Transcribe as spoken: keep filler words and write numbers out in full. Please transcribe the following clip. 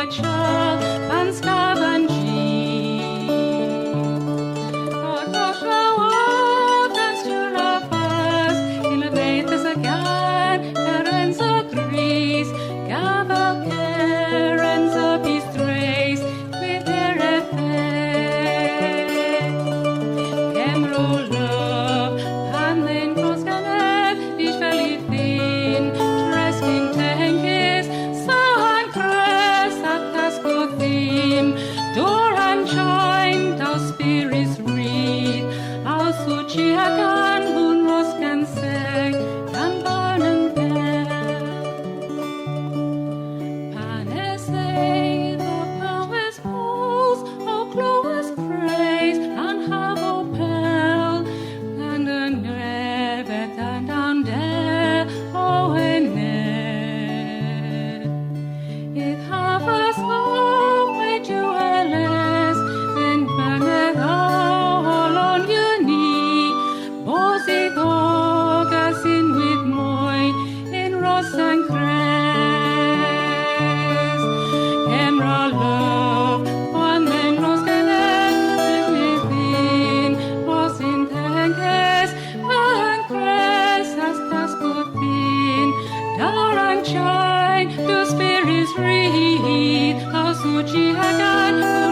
Chal pan skav an chi. Ogas a-ugh, ogas, tu lavas, yn leveris a gan, kerens a grys, gavel kerens a bys dres, gwither efedh. Kemmer ow lov, pan en vos genev, lies fel y fin, dres yn tenkys, saw an kres, ha taskov dhymm, dor an chayn, dell spyrys ri, ow suchi hag ow hunros gansegh, gans barn an bel. Pan esedh ow powes pols, ow klowes kres, an hav ow pell, gans an nevet an, an der ow enep. Yth havas ow hwedhel, yn bennek ow holon ni, bos yth ogas ynwedh moy yn ros an kres. Kemmer ow lov, pan en vos genev, lies fel y fin, dres yn tenkys, an kres ha taskov dhymm, dor an chayn, dell spyrys ri, ow suchi hag ow